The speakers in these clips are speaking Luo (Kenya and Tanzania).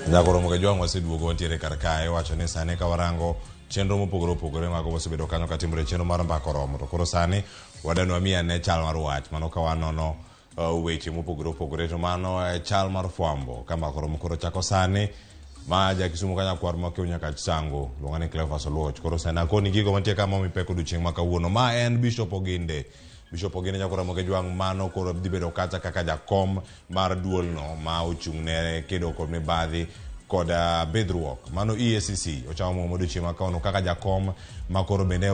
Nyakoro Mokajwang' waseduogo wantiere kar kae wacho ni sani ka warango chenro mopogore opogore mago mosebedo kanyo katimore chenro mar mbaka oromo to koro sani wadani wamiyi ane chal mar wach mano ka wanono weche mopogore opogore to mano e chal mar fwambo ka mbaka oromo koro chako sani ma ja Kisumu ka nyakwar ma okew nyaka Chisango luonga ni Cleophas Oluoch koro sani akoni gigo mantie ka momi pek odiochieng' ma kawuono ma en Bishop Oginde Bishop Oginde Nyakwar Ramogi Ajwang' mano koro dhi bedo kacha kaka jakom mar duolno ma ochung' ne kedo kod mibadhi kod bidhruok mano EACC ochamo muma odiochieng' ma kawuono kaka jakom ma koro bende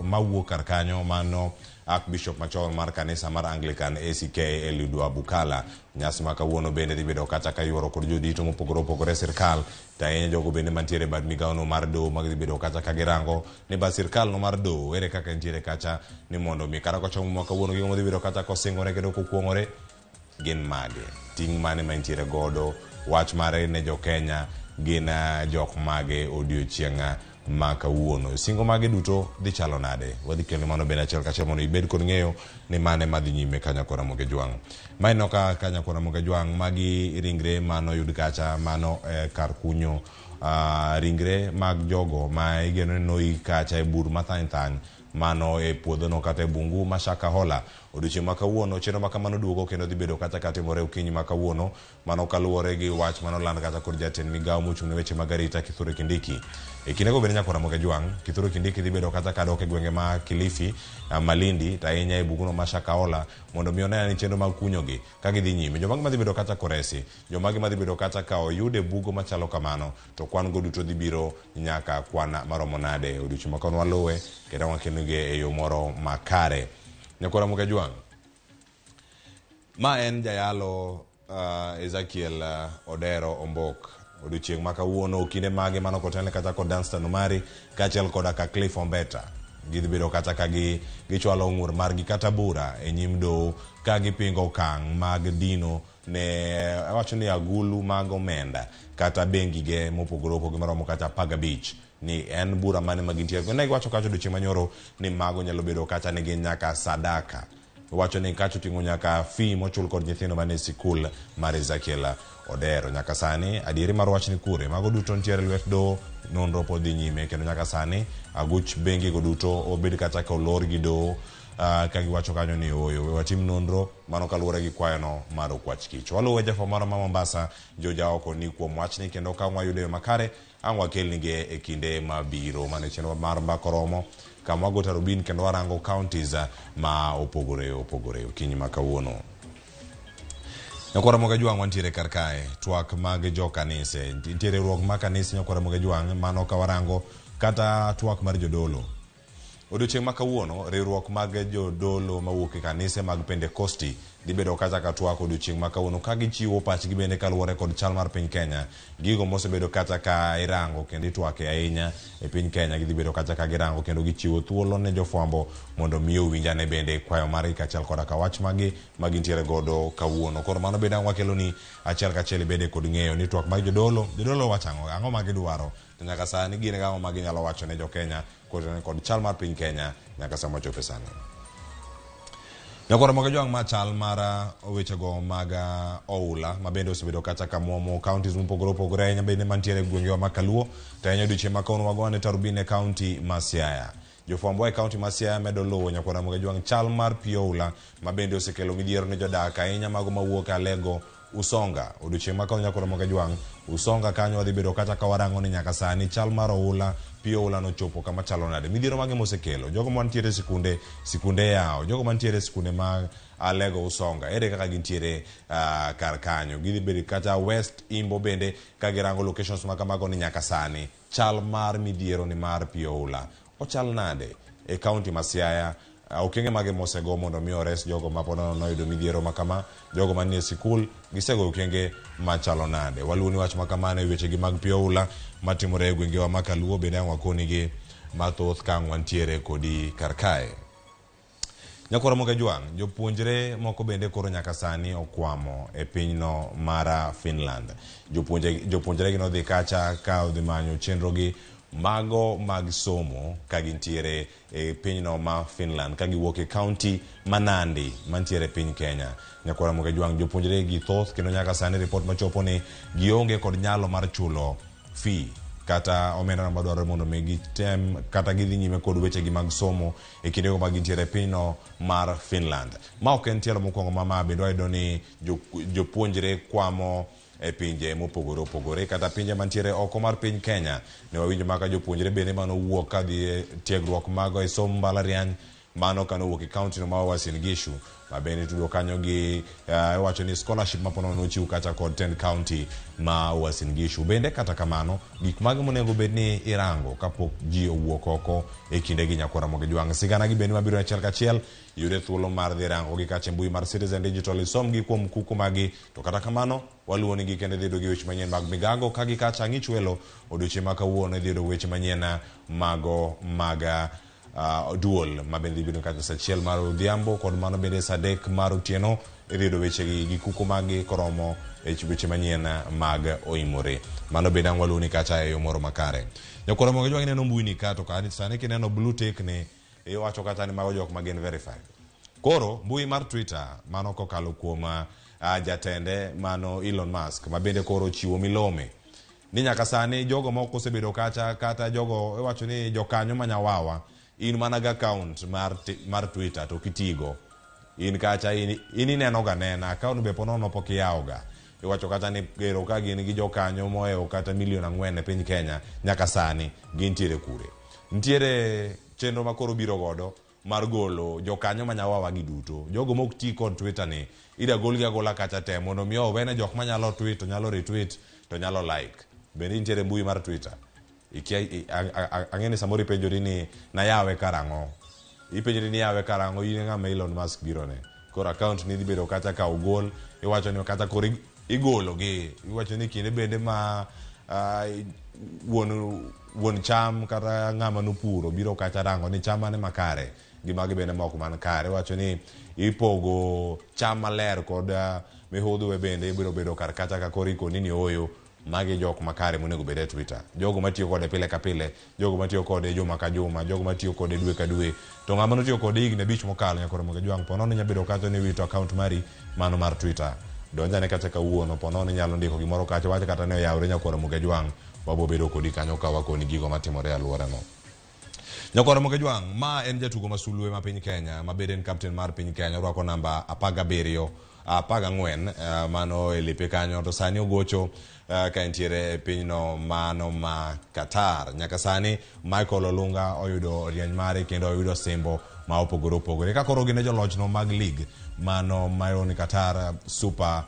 mawuok kar kanyo mano Archbishop machon mar kanisa mar Anglican ACK Eliud Wabukala. Nyasi ma kawuono bende dhi bedo kacha ka yuoro kod jodito mopogore opogore e sirkal to ahinya jogo bende mantiere e bad migawono mar doho ma gidhi bedo kacha ka girango ni bad sirkal no mar doho ere kaka entiere kacha ni mondo mi kata kochomo ma kawuono gigo modhi bedo kacha kosingore kendo kokuong'ore gin mage ting' mane ma entiere godo wach mare ne jo-Kenya gin jok mage odiochieng' ma kawuono singo mage duto dhi chalo nade wadhi kelo mano bende achiel kachiel mondo ibed kod ng'eyo ni mane madhi nyime ka Nyakwar Ramogi Ajwang'. Ma ineno ka ka Nyakwar Ramogi Ajwang' magi ringre manoyud kacha mano kar kunyo ringre mag jogo ma igeno ni noik kacha e bur mathany thany mano e puodhono kata e bungu ma Shakahola. Odiochieng' ma kawuono chenro ma kamano duogo kendo dhi bedo kacha katimore okinyi ma kawuono mano kaluwore gi wach manoland kacha kod jatend migawo mochung' ne weche mag arita Kithure Kindiki. E kindego bende Nyakwar Ramogi Ajwang', Kithure Kindiki dhi bedo kacha kadok e gwenge ma Kilifi, Malindi to ahinya e bunguno ma Shakahola mondo mi one ni chenro mag kunyogi ka gidhi nyime. Jomage madhi bedo kacha koresi, jomage madhi bedo kacha ka oyud e bugo machalo kamano to kwan go duto dhi biro nyaka kwan maromo nade. Odiochieng' ma kawuono waluwe kendo wakelonige e yo moro makare. Nyakwar Ramogi Ajwang', ma en jayalo Ezekiel Odero Ombok. Odiochieng' ma kawuono okinde mage mano kotelne kata kod Danstan Omari kaachiel koda ka Cliff Ombeta. Gidhi bedo kata ka gi gichwalo ng'ur margi kata bura e nyim doho ka gipingo okang' mag dino ne awacho ni agulu mag omenda kata bengi ge mopogore opogore maromo kata 15 ni en bura mane ma gintiere. Ne giwacho kacha odiochieng' manyoro ni mago nyalo bedo kata ni gin nyaka sadaka. Wacho ni kacha oting'o nyaka fee mochul kod nyithindo mane sikul mar Ezekiel Odero. Nyaka sani adieri mar wach ni kure. Mago duto nitiere lwet doho, nonro pod dhi nyime kendo nyaka sani aguch bengi go duto obed kata ka olor gi doho ka giwacho kanyo ni ooyo we watim nonro mano kaluwore gi kwayono mar okwach kich. Waluwe jafwambo marwa ma Mombasa Joja Oko ni kuom wachni kendo ka wayudo yo makare ang' wakelnigi e kinde mabiro. Mano e chenro mar Mbaka Oromo kama wago tarubin kendo warango counties ma opogore opogore okinyi ma kawuono. Nyakwar Ramogi Ajwang' wantiere kar kae, twak mag jo kanise. Nitie riwruok mar kanise Nyakwar Ramogi Ajwang' mano ka warango kata twak mar jodolo. Odiochieng' ma kawuono, riwruok mag jodolo mawuok e kanise mag Pentekosti dhi bedo kacha ka twak odiochieng' ma kawuono ka gichiwo pachgi bende kaluwore kod chal mar piny Kenya. Gigo mosebedo kacha ka irango kendo itwake ahinya e piny Kenya gidhi bedo kacha ka girango kendo gichiwo thuolo ne jofwambo mondo mi owinj ane bende kwayo margi kaachiel koda ka wach magi ma gintiere godo kawuono. Koro mano bende ang' wakeloni achiel kachiel ibede kod ng'eyo ni twak mag jodolo, jodolo wacho ang'o, ang'o ma gidwaro to nyaka sani gin gang'o ma ginyalo wacho ne jokenya kotenore kod chal mar piny Kenya nyaka sama wachope sani. Nyakwar Ramogi Ajwang' ma chal mar wechego mag oula ma bende osebedo kacha ka muomo counties mopogore opogore ahinya bende mantiere e gwengewa ma Kaluo to ahinya odiochieng' ma kawuono wagoane tarubin e county ma Siaya. Jofwambo e county ma Siaya medo luwo Nyakwar Ramogi Ajwang' chal mar pi oula ma bende osekelo midhiero ne jodak ahinya mago mawuok e Alego Usonga. Odiochieng' ma kawuono Nyakwar Ramogi Ajwang' Usonga kanyo wadhi bedo kacha ka warango ni nyaka sani chal mar oula pi oula nochopo kama chalo nade. Midhiero mage mosekelo. Jogo mantiere e sikunde, sikunde yawo. Jogo mantiere e sikunde mag Alego Usonga, ere kaka gintiere kar kanyo. Gidhi bedo kata West Imbo bende ka girango locations ma kamago ni nyaka sani chal mar midhiero ni mar pi oula ochal nade e county ma Siaya. Okenge mage mosego mondo mi ores jogo ma pod noyudo midhiero ma kama, jogo manie sikul gisego okenge machalo nade. Waluwo ni wach ma kamano e wechegi mag pi oula matimore e gwengewa ma Kaluo bende ang' wakonigi mathoth ka ang' wantiere kodi kar kae. Nyakwar Ramogi Ajwang', jopuonjre moko bende koro nyaka sani okwamo e pinyno mar Finland. Jopuonjre gi nodhi kacha ka odhi manyo chenro gi mago mag somo ka gintiere e pinyno ma Finland ka giwuok e kaunti ma Nandi mantiere e piny Kenya. Nyakwar Ramogi Ajwang' jopuonjre gi thoth kendo nyaka sani ripot machopo ni gionge kod nyalo mar chulo fee kata omenda madwarore mondo mi gitem kata gidhi nyime kod wechegi mag somo e kindego ma gintiere e pinyno mar Finland. Ma ok en tielo mokwongo ma ma bende wayudo ni jopuonjre kwamo e pinje mopogore opogore kata pinje mantiere oko mar piny Kenya. Ne wawinjo maka jopuonjre bende manowuok kadhi e tiegruok mago e somo mbalariany mano kane owuok e kaunti no ma Uasin Gishu ma bende itudo kanyo gi iwacho ni scholarship ma ponono nochiw kacha kod tend kaunti ma Uasin Gishu. Bende kata kamano gik mage monego bed ni irango kapok ji owuok oko e kindegi nyakwar Ramogi Jwang'. Sigana gi bende mabiro achiel kachiel yude thuolo mar dhi rango gi kacha e mbui mar Citizen Digital isom gi kuom kuku magi to kata kamano waluwo ni gi kendo idhi yudo gi weche manyien mag migago ka gi kacha ang'ich welo odiochieng' ma kawuono idhi yudo weche manyien mago mag duol ma bende dhi bedo kata saa achiel mar odhiambo kod mano bende saa adek mar otieno idhi yudo wechegi gi kuku maggi koromo e weche manyien mag oimore. Mano bende ang' waluwo ni kacha e yo moro makare. Nyakwar Ramogi Ajwang' ineno mbui ni ka to ka sani kineno blue tick ni iwacho kata ni mago jok ma gin verified. Koro mbui mar Twitter mano kokalo kuom jatende mano Elon Musk ma bende koro ochiwo milome ni nyaka sani jogo moko osebedo kacha kata jogo iwacho ni jokanyo ma nyawawa in mana gi account mar Twitter to ok itigo. In kacha in ineno ga nena account be ponono pok iyawo ga. Iwacho kata ni gero ka gin gi jokanyo mohewo kata milion ang'wen e piny Kenya nyaka sani gintiere kure. Nitiere chenro ma koro biro godo mar golo jokanyo ma nyawawa gi duto. Jogo mok ti kod Twitter ni ida golgi agola kacha te mondo mi owene jok manyalo tweet to nyalo retweet to nyalo like. Bende intiere mbui mar Twitter? Ikia ang'e ni samoro ipenjori ni nayawe karang'o. Ipenjori ni yawe karang'o in e ng'ama Elon Musk biro ne. Koro account ni dhi bedo kacha ka ogol iwacho ni kata koro igolo gi iwacho ni kinde bende ma wuon cham kata ng'ama nopuro biro kacha rango ni cham mane makare gi magi bende mok man kare. Iwacho ni ipogo cham maler kod mihudhwe bende ibiro bedo kar kacha ka koro ikoni ni ooyo magi jok makare monego bed e Twitter. Jogo matiyo kode pile ka pile, jogo matiyo kode juma ka juma, jogo matiyo kode dwe ka dwe. To ng'ama notiyo kode higni abich mokalo nyaka Ramogi Ajwang' ponono inya bedo kacha ni iwito account mari mano mar Twitter. Donjane kacha kawuono ponono inyalo ndiko gimoro kacha wach kata ne oyawre nyakwar Ramogi Ajwang' wabo bedo kodi kanyo ka wakoni gigo matimore e alworano. Nyakwar Ramogi Ajwang' ma en jatugo ma sulwe ma piny Kenya ma bende en captain mar piny Kenya orwako namba 17 14 mano e lepe kanyo to sani ogocho ka entiere e pinyno mano ma Qatar. Nyaka sani Michael Olunga oyudo rieny mare kendo oyudo osimbo ma opogore opogore. Ka koro gin e jolochno mag league mano maoni Qatar Super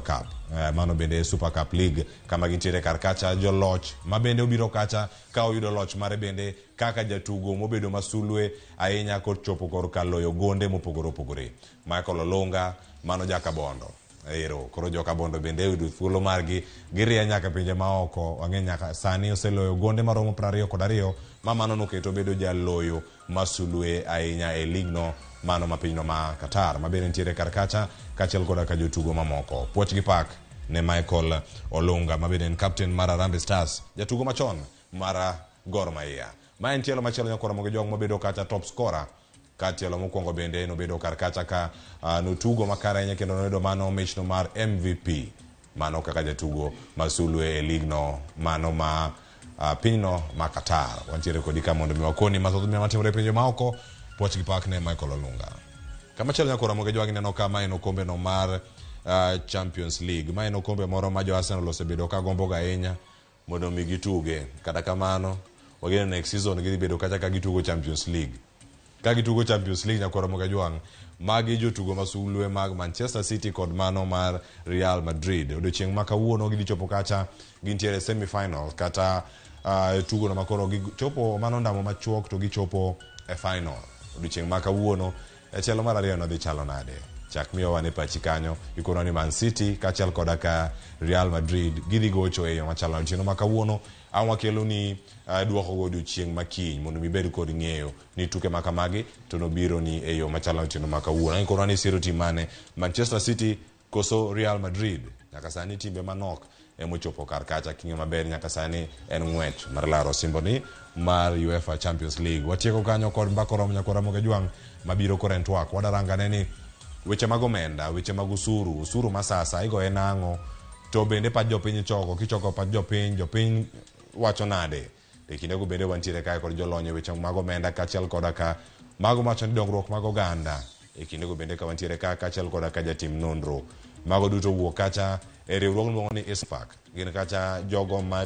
Cup. Mano bende Super Cup League kama gintiere kar kacha joloch ma bende obiro kacha ka oyudo loch mare bende kaka jatugo mobedo masulwe ahinya kochopo korka loyo gonde mopogore opogore. Michael Olunga mano jakabondo. Ero, koro jokabondo bende oyudo thuolo margi girie nyaka pinje maoko. Wang'e nyaka sani oseloyo gonde maromo 22 ma mano noketo obedo jaloyo masulwe ahinya e ligno mano ma pinyno ma Qatar ma bende nitiere kar kacha kaachiel koda ka jotugo mamoko. Puoch gi pak ne Michael Olunga ma bende en captain mar Harambee Stars, jatugo machon mar Gor Mahia. Ma en tielo machielo nyakwar Ramogi Jong mabedo kacha top scorer ka tielo mokwongo bende nobedo kar kacha ka notugo makare ahinya kendo noyudo mano michno mar MVP mano kaka jatugo masulwe e ligno mano ma pinyno ma Qatar. Wantiere kodi ka mondo mi wakoni mathoth matimore e pinje maoko. Puoch gi pak ne Michael Olunga. Kamachielo nyakwar Ramogi Ajwang' ineno ka ma en okombe no mar Champions League. Ma en okombe moro ma jo Arsenal osebedo ka gombo ga ahinya mondo mi gituge. Kata kamano, wageno next season gidhi bedo kacha ka gitugo Champions League. Ka gitugo Champions League nyakwar Ramogi Ajwang', magi jotugo masulwe mag Manchester City kod mano mar Real Madrid. Odiochieng' ma kawuono gidhi chopo kacha gintiere semi-final kata tugo no makoro gichopo mano ndamo machuok to gichopo e final. Odiochieng' ma kawuono e tielo mar ariyo no dhi chalo nade? Chak miyowa ne pachi kanyo. Ikonwa ni Man City kaachiel koda ka Real Madrid gidhi gocho e yo machalo nade. Otieno ma kawuono ang' wakelo ni duoko go odiochieng' ma kiny mondo mi ibed kod ng'eyo ni tuke ma kamagi to nobiro ni e yo machalo nade otieno ma kawuono. Ang' ikonwa ni isiro tim mane? Manchester City koso Real Madrid? Nyaka sani timbe manok Emochopo kar kacha king'e maber nyaka sani en ng'wech mar laro osimboni mar UEFA Champions League. Watieko kanyo kod mbaka oromo nyakwa Ramogi Ajwang' mabiro koro en twak. Wadarangane ni weche mag omenda, weche mag usuru, usuru ma sasa igoye nang'o to bende pach jopiny ichoko, kichoko pach jopiny, jopiny wacho nade? E kindego bende wantiere kae kod jolony e weche mag omenda kaachiel koda ka mago mawacho ni dongruok mag oganda. E kindego bende ka wantiere ka kaachiel koda ka jatim nonro. Mago duto wuok kacha e riwruogno miluongo ni ISPAC. Gin kacha jogo ma